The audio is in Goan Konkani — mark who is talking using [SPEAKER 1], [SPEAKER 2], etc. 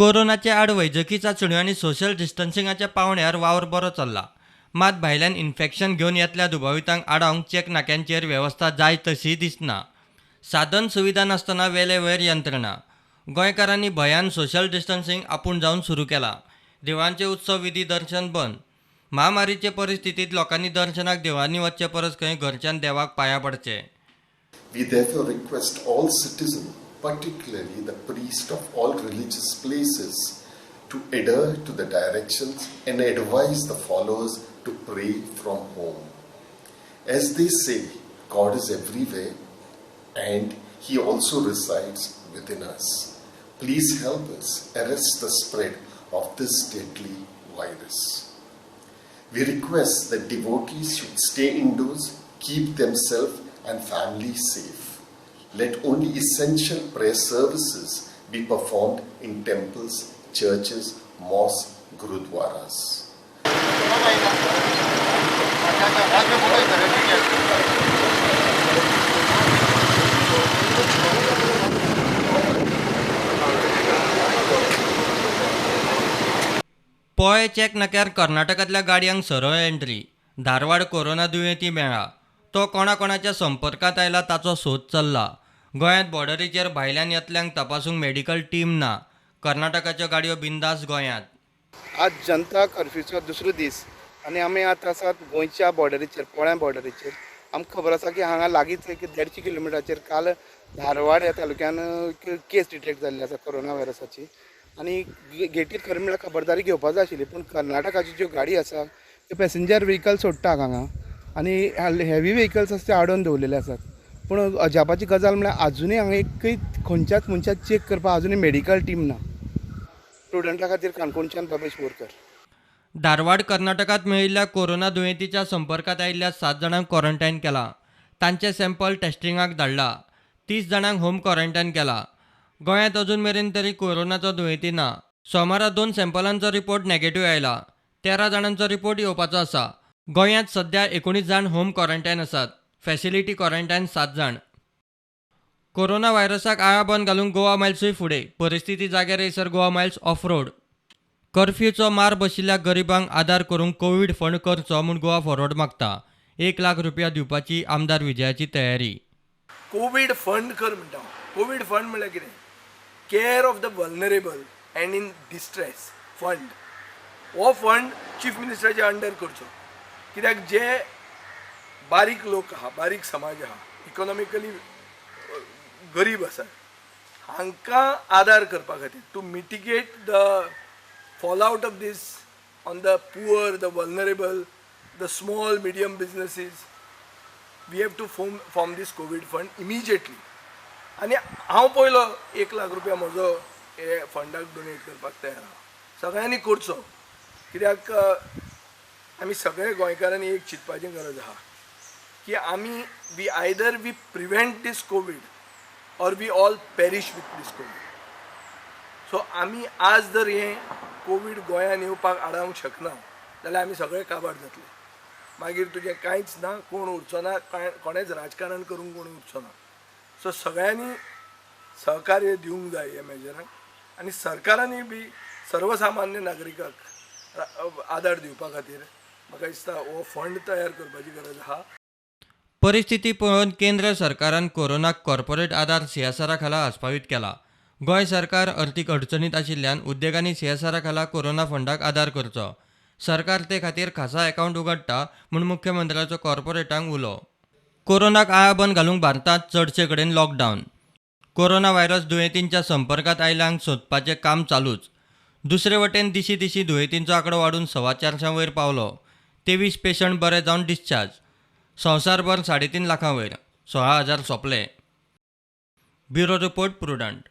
[SPEAKER 1] कोरोनाचे आड वैजकी चांचण्यो आनी सोशल डिस्टन्सिंगाच्या पावंड्यार वावर बरो चल्ला. मात भायल्यान इन्फेक्शन घेवन येतल्या दुबावितांक आडावंक चेक नाक्यांचेर वेवस्था जाय तशी दिसना. साधन सुविधा नासतना वेले वयर यंत्रणा. गोंयकारांनी भंयान सोशल डिस्टन्सिंग आपूण जावन सुरू केलां. देवळांचे उत्सव विधी दर्शन बंद. महामारीचे परिस्थितींत लोकांनी दर्शनाक देवळांनी वचचे परस खंय घरच्यान देवाक पांयां पडचें.
[SPEAKER 2] We therefore request all citizens, particularly the priests of all religious places, to adhere to the directions and advise the followers to pray from home. As they say, God is everywhere and He also resides within us. Please help us arrest the spread of this deadly virus. We request that devotees should stay indoors, keep themselves and family safe. Let only essential prayer services be performed in temples, churches, mosques, gurudwaras.
[SPEAKER 1] पोळे चेक नाक्यार कर्नाटकांतल्या गाडयांक सरळ एंट्री. धारवाड कोरोना दुयेंती मेळ्ळा. तो कोणाकोणाच्या संपर्कांत आयला ताचो सोद चल्ला. गोंयांत बॉर्डरीचेर भायल्यान येतल्यांक तपासूंक मेडिकल टीम ना. कर्नाटकाच्यो गाडयो बिंदास गोंयांत.
[SPEAKER 3] आज जनता कर्फ्यूचो दुसरो दीस आनी आमी आतां आसात गोंयच्या बॉर्डरीचेर, पोळ्या बॉर्डरीचेर. आमकां खबर आसा की हांगा लागींच एक 150 किलोमिटराचेर काल धारवाड ह्या तालुक्यान केस डिटेक्ट जाल्ली आसा कोरोना व्हायरसाची. आनी गेटीर खरें म्हळ्यार खबरदारी घेवपा जाय आशिल्ली, पूण कर्नाटकाची ज्यो गाडी आसा त्यो पॅसेंजर व्हेकल सोडटा हांगा आनी हेवी व्हेकल्स आसा ते आडोवन दवरलेले आसात. पूण अजापाची गजाल म्हळ्यार आजुनूय हांगा एकय खंयच्याच मनशाक चॅक करपाक आजुनूय मेडिकल टीम ना. स्टुडंटा खातीर काणकोणच्यान रमेश बोरकर.
[SPEAKER 1] धारवाड कर्नाटकांत मेळिल्ल्या कोरोना दुयेंतीच्या संपर्कांत आयिल्ल्या 7 जाणांक क्वॉरंटायन केला. तांचे सॅम्पल टेस्टिंगाक धाडला. 30 जाणांक होम क्वॉरंटायन केला. गोंयांत अजून मेरेन तरी कोरोनाचो दुयेंती ना. सोमारा 2 सॅम्पलांचो रिपोर्ट नेगेटिव्ह आयला. 13 जाणांचो रिपोर्ट येवपाचो आसा. गोंयांत सध्या 19 जाण होम क्वॉरंटायन आसात. फॅसिलिटी क्वॉरंटायन 7 जाण. कोरोना व्हायरसाक आळाबंद घालूंक गोवा मायल्सूय फुडें. परिस्थिती जाग्यार येयसर गोवा मायल्स ऑफ रोड. कर्फ्यूचो मार बशिल्ल्या गरिबांक आदार करूंक कोवीड फंड करचो म्हूण गोवा फॉरवर्ड मागता. 1 लाख रुपया दिवपाची आमदार विजयाची तयारी.
[SPEAKER 4] कोवीड फंड कर म्हणटा. कोवीड फंड म्हणल्यार कितें? Care of the vulnerable and in distress fund. हो फंड चीफ मिनिस्टराच्या अंडर करचो, कित्याक जे बारीक लोक आहा, बारीक समाज आहा, इकॉनॉमिकली गरीब आसा, हांकां आदार करपा खातीर to mitigate the fallout of this on the poor, the vulnerable, the small medium businesses, we have to form this COVID fund immediately. आनी हांव पयलो 1 लाख रुपया म्हजो हे फंडाक डोनेट करपाक तयार आहा. सगळ्यांनी करचो, कित्याक आमी सगळे गोंयकारांनी एक चिंतपाची गरज आहा की आमी we either we prevent this COVID or we all perish with this COVID. So आमी आज जर हें कोवीड गोंयांत येवपाक आडावंक शकना जाल्यार आमी सगळे काबार जातले. मागीर तुजें कांयच ना, कोण उरचो ना, कोणेच राजकारण करूंक कोण उरचो ना. सो सगळ्यांनी सहकार्य दिवंक जाय ह्या मेजराक आनी सरकारानूय बी सर्वसामान्य नागरिकाक आदार दिवपा खातीर म्हाका दिसता हो फंड तयार करपाची गरज आहा.
[SPEAKER 1] परिस्थिती पळोवन केंद्र सरकारान कोरोनाक कॉर्पोरेट आदार सीएसआरा खाला आस्पावीत केला. गोंय सरकार अर्थीक अडचणीत आशिल्ल्यान उद्देगांनी सीएसआरा खाला कोरोना फंडाक आदार करचो. सरकार ते खातीर खासा अकावंट उगडटा म्हूण मुख्यमंत्र्याचो कॉर्पोरेटांक उलो. कोरोनाक आळाबंद घालूंक भारतांत चडशे कडेन लॉकडावन. कोरोना व्हायरस दुयेंतींच्या संपर्कांत आयल्यांक सोदपाचें काम चालूच. दुसरे वटेन दिशी दिशी दुयेंतींचो आंकडो वाडून 425 वयर पावलो. 23 पेशंट बरे जावन डिस्चार्ज. संवसारभर 3.5 लाखां वयर 16,000 सोंपले. Bureau report, Prudent.